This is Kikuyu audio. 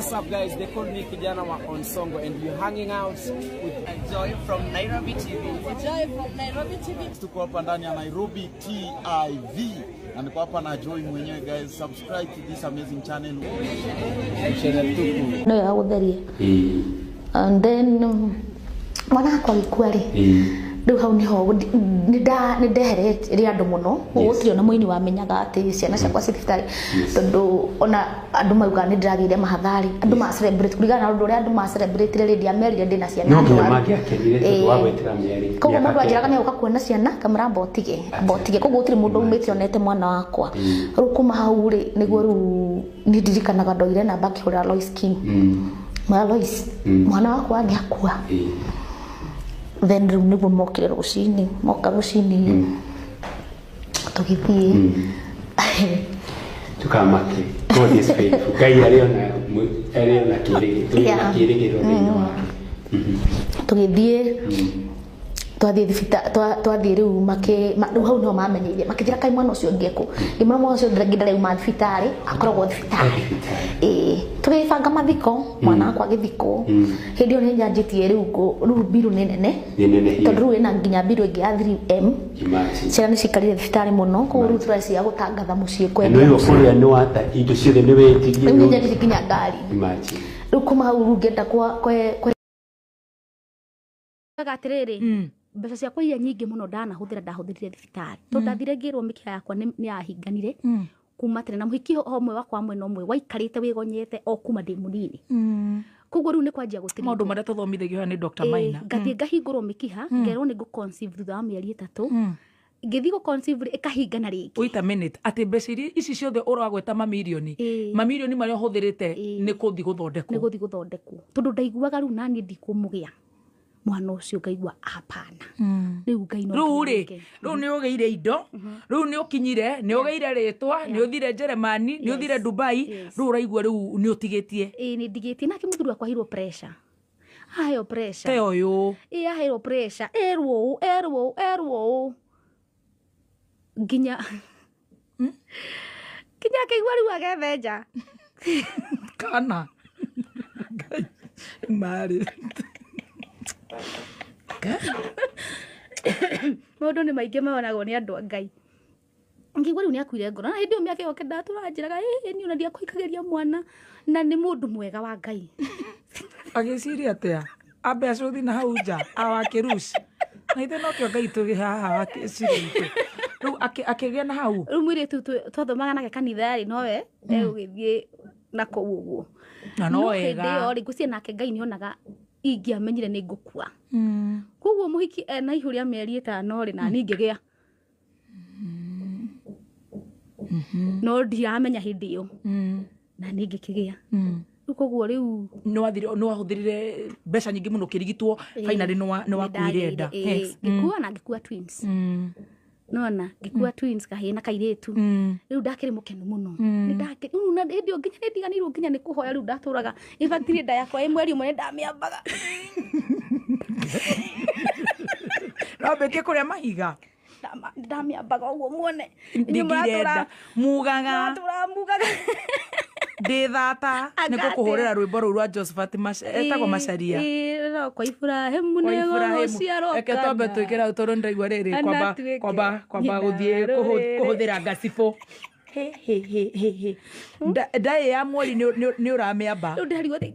What's up, guys? They call me Kijana wa Onsongo, and we're hanging out with Joy from Nairobi TV. Joy from Nairobi TV. Tuko hapa ndani ya Nairobi TIV na niko hapa na Joy mwenyewe guys. Subscribe to this amazing channel. Channel Tuku. No ya gũtheria and then mwana wakwa agĩkua rĩ, rĩu hau nĩho nĩ ndehereire andũ mũno. Gũtirĩ ona mũini wamenyaga atĩ ciana ciakwa ci thibitarĩ, tondũ ona andũ maugaga nĩ ndĩragĩire mahatharĩ. Andũ ma celebrate kũringana na ũndũ ũrĩa andũ ma celebrate rĩ, ndiamerire ndĩna ciana No nginya ndwaru. mangĩakenire tondũ wa gwetera mĩeri Koguo mĩaka mũndũ anjĩraga 9. nĩ agũka kuona ciana, kamũra mbotige mbotige. Koguo gũtirĩ mũndũ umĩte onete mwana wakwa. Rĩu kuma hau rĩ, nĩguo rĩu niĩ ndirikanaga ndoire namba ngĩhũrĩra Lois Kim. Mwana Lois, mwana wakwa nĩakua. Then rĩu nĩguo mokire rũcinĩ, moka rũcinĩ tũgĩthiĩ. Tukamake. God is faithful. Ngai arĩ ona arĩ ona kĩrĩgĩrĩro, tũrĩ na kĩrĩgĩrĩro thĩinĩ wake. Tũgĩthiĩ, twathiĩ thibitarĩ, twathiĩ rĩu makĩ rĩu hau nĩho mamenyeire, makĩnjĩra kaĩ mwana ũcio ũngĩ ekũ. Ngĩmwĩra mwana ũcio ũngĩ ndarauma thibitarĩ, akoragwo thibitarĩ. Thibitarĩ. Ĩĩ, tũgĩbanga mathiko, mwana wakwa agĩthikwo. Hĩndĩ ĩyo nĩ nyanjĩtie rĩu rĩu mbirũ nĩ nene. Nĩ nene hiyo. Tondũ rĩu ĩna nginya mbirũ ĩngĩ ya 3M. Imagine. Ciana nĩ cikarire thibitarĩ mũno, koguo rĩu tũreciria gũtangatha mũciĩ, Na kwendia nĩ mũciĩ. kũrĩa nĩ wata indo ciothe nĩ wetirie. Rĩu nĩ nyendirie nginya ngari. Imagine. Rĩu kuma hau rĩu ngĩenda kwa kwe Atĩrĩrĩ, mbeca ciakwa iria nyingĩ mũno ndanahũthĩra, ndahũthĩrire thibitarĩ, tondũ ndathire ngĩrwo mĩkiha yakwa nĩ yahinganire kuma tene, na mũhiki ũmwe wakwa mwena ũmwe waikarĩte wĩgonyete o kuma ndĩ mũnini. Koguo rĩu nĩ kwanjia gũtirĩ Maũndũ marĩa tũthomithagio haha nĩ Dr. Maina. Ngathiĩ ngahingũrwo mĩkiha, ngerwo nĩ ngũ conceive thutha wa mĩeri 3. Ngĩthiĩ gũ conceive rĩ, ĩkahingana rĩngĩ. Wait a minute, atĩ mbeca iria ici ciothe ũragweta, mamirioni, mamirioni marĩa ũhũthĩrĩte nĩ kũthi nĩ gũthondekwo? Gũthiĩ gũthondekwo, tondũ ndaiguaga rĩu naniĩ ndikũmũgĩa mwana ũcio. Ngaigua hapana, rĩu Ngai no Rĩu rĩ, nginya nĩke. Rĩu nĩ ũgĩire indo, rĩu nĩ ũkinyire, nĩ ũgĩire rĩtwa, nĩ ũthire Jeremani, nĩ ũthire Dubai. Rĩu ũraigua rĩu nĩ ũtigĩtie. Ĩĩ, nĩ ndigĩtie. Nake mũthuri wakwa aheirwo pressure, aheo pressure. Te ũyũ. Ĩĩ, aheirwo pressure, erwo ũũ, erwo ũũ, erwo ũũ, nginya akĩigua rĩu agethenja. Kana Ngai marĩ. Maũndũ nĩ maingĩ monagwo nĩ andũ a Ngai. Ngĩigua rĩu nĩ akuire ngoro, na hĩndĩ ĩyo mĩaka ĩyo kenda tũranjĩraga ĩ niĩ ona ndiakũhikagĩria mwana, na nĩ mũndũ mwega wa Ngai. Agĩciria atĩa ambe acũthi na hau nja awakĩruci na ithe nokĩo Ngai tũrĩ haha wakĩciria itũ rĩu akĩgĩa na hau. Rĩu mũirĩtu twathomaga nake kanitha rĩ, nowe egũgĩthiĩ na kũu ũguo. Na no hĩndĩ wega. ĩyo rĩ, ngwĩciria nake Ngai nĩonaga ingĩamenyire nĩ ngũkua. Koguo mũhiki ena ihu rĩa mĩeri 5 rĩ, na niĩ ngĩgĩa, no ndiramenya hĩndĩ ĩyo na niĩ ngĩkĩgĩa. Rĩu koguo rĩu Nĩ wahũthĩrire mbeca nyingĩ mũno ũkĩrigitwo. Finally nĩ wakuire nda. Ngĩkua na ngĩkua twins. Nona ngĩkua twins, kahĩĩ na kairĩtu. Rĩu ndakĩrĩ mũkenu mũno. Nĩ rĩu na hĩndĩ ĩyo nginya nĩ ndiganĩirwo nginya nĩ kũhoya. Rĩu ndatũraga, in fact niĩ nda yakwa ĩ mweri 1 nĩ ndamĩambaga. Wambĩtie kũrĩa mahiga. Ndamĩambaga ũguo muone. Inyuĩ Ndingĩrenda mugaga. Mũratũraga mugaga. Ndĩ thata nĩ Anga ngũkũhũrĩra rwĩmbo rũu rwa Josephat etagwo Macharia. Ĩĩ, no, kwa Iburahĩmu Kwa nĩ Ibrahimu. gũgũciarwo Reke twambe kana. twĩkĩre hau tondũ nĩndaigua rĩrĩ kwamba Anatuĩke kwamba kwamba nyina gũthiĩ wa rũrĩrĩ. kũhũthĩra ngacibũ. He, he, he, he, he. Ndaĩ ya mweri nĩ ũramĩamba. Rĩu ndarigwo thĩ.